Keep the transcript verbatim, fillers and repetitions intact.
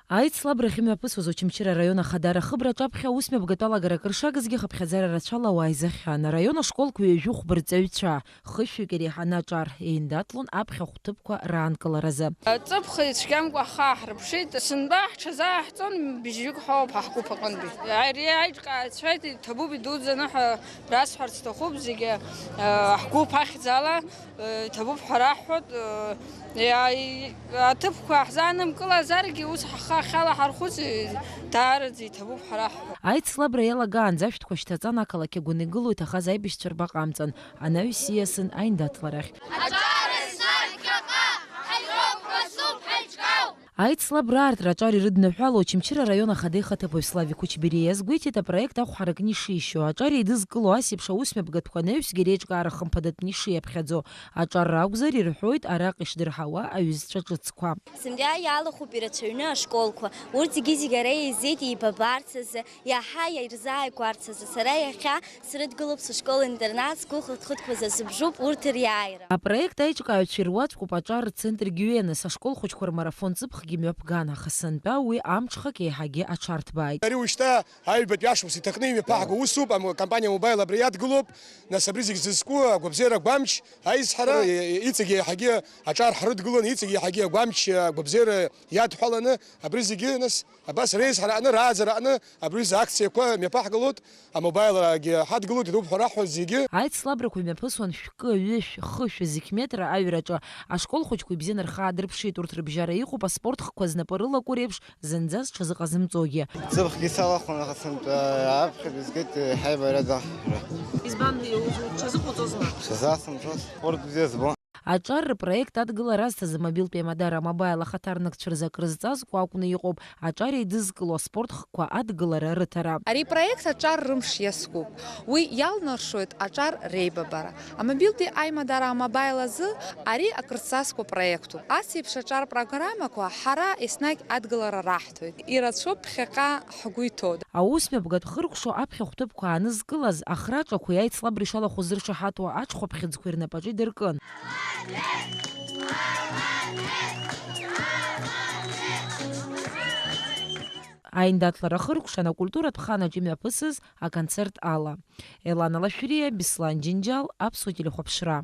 Аицлабрахь имҩаԥысуаз Очамчыра араион ахадара ахыбра аҿаԥхьа аусмҩаԥгатә алагара акыр шагызгьы хыԥхьаӡара рацәала уаа изахьан. Араион ашколқәа ҩажәи хәба рҵаҩцәа, хышәҩык иреиҳаны аҿар еиндаҭлон аԥхьахә ҭыԥқәа раанкыларазы. Ҵыԥх ицәгьамкәа ҳхы ааҳарԥшит, сынтәа ҳҽазааҳҵон, бжьҩык ҳауп ҳгәыԥ аҟынтәи. Ари аиҿкааҩцәа иҭабуп идуӡӡаны ҳәа расҳәарц сҭахуп зегьы, ҳгәыԥ ахьӡала. Иҭабуп ҳәа раҳҳәоит, иа-, аҭыԥқәа ҳзаанымкылазаргьы, ус ҳхы ахьалаҳархәыц, даараӡа иҭабуп ҳәа раҳҳәоит. Аицлабра иалагаанӡа ашәҭқәа шьҭаҵан ақалақь агәаны игылоу иҭахаз аибашьцәа рбаҟа амҵан, анаҩс ииасын аиндаҭларахь. Аҿар еснагь ԥхьаҟа, ҳаиқәа ԥхасуп, ҳаиҿкаауп! Аицлабра аартра аҿар ирыдныҳәало Очамчыра араион ахада ихаҭыԥуаҩ Славик Кучбери иазгәеиҭеит, апроект ахә ҳаракны ишишьо, аҿар еидызкыло ас еиԥш аусмҩаԥгатәқәа анаҩсгьы реиҿкаара хымԥадатәны ишиаԥхьаӡо аҿар ракәзар, ирҳәоит араҟа ишдырҳауа аҩызцәа ҿыцқәа. Сынтәа иалахәуп ирацәаҩны ашколқәа, урҭ зегьы-зегьы ара еизеит еибабарц азы, иаҳа ирзааигәарц азы. Сара иахьа срыдгылоуп сышкол-интернат, сгәы хыҭхыҭуа сазыԥшуп урҭ риааира. Апроект аиҿкааҩцәа ируаӡәкуп аҿар рцентр Гиуенес ашкол хәыҷқәа рмарафон ҵыԥхгьы мҩаԥган, аха сынтәа уи амҽхак еиҳагьы аҽарҭбааит. Ари ушьҭа аҩбатәи ашықәс иҭакны имҩаԥаҳго усуп, ам-, компаниа Мобаил абра иадгылоуп, нас абри зегь зызку агәабзиара агәамч аизҳара, и-, и-, иҵегь еиҳагьы аҿар ҳрыдгылон, иҵегь еиҳагьы агәамч, агәабзиара иадҳәаланы, абри зегьы, нас, абас реизҳара аҟны, рааӡара аҟны, абри рзы акциақәа мҩаԥаҳгалоит, амобаилрагьы ҳадгылоит, иҭабуп ҳәа раҳҳәоит зегьы. Аицлабрақәа имҩаԥысуан шәкы, ҩышә, хышә, зықь метра аҩраҿы. Ашкол хәыҷқәа ибзианы рхы аадырԥшит, урҭ рыбжьара иҟоуп аспорт хқәа знапы рылаку реиԥш зынӡа зҽазыҟазымҵогьы. Ҵыԥхгьы салахәын, аха сынтәа аԥхьатәи згеит, ҳаибарада. Избан, уҽазыҟоуҵозма? Сазасымҵоз, спорт бзиа збон. Аҿар рпроект адгылара азҭаз амобилтәи аимадара амобаил ахаҭарнакцәа рзы акрызҵазкуа акәны иҟоуп аҿар еидызкыло аспорт хкқәа адгылара рыҭара. Ари проект аҿар рымш иазкуп. Уи иалнаршоит аҿар реибабара. Амобилтәи аимадара амобаил азы ари акрызҵазкуа проектуп. Ас еиԥш аҿар программақәа ҳара еснагь адгылара раҳҭоит. Ирацәоуп ԥхьаҟа ҳгәы иҭоу. Аусмҩаԥгатә хыркәшо аԥхьахә ҭыԥқәа аанызкылаз, ахраҿақәеи аицлабра ишалахәыз зыршаҳаҭуа аҽхәаԥхьыӡқәеи рнапаҿы идыркын. Аиндаҭлара хыркәшан акультуратә ханаҿ имҩаԥысыз аконцерт ала. Елана Лашәриа, Беслан Џьынџьал, Аԥсуа телехәаԥшра.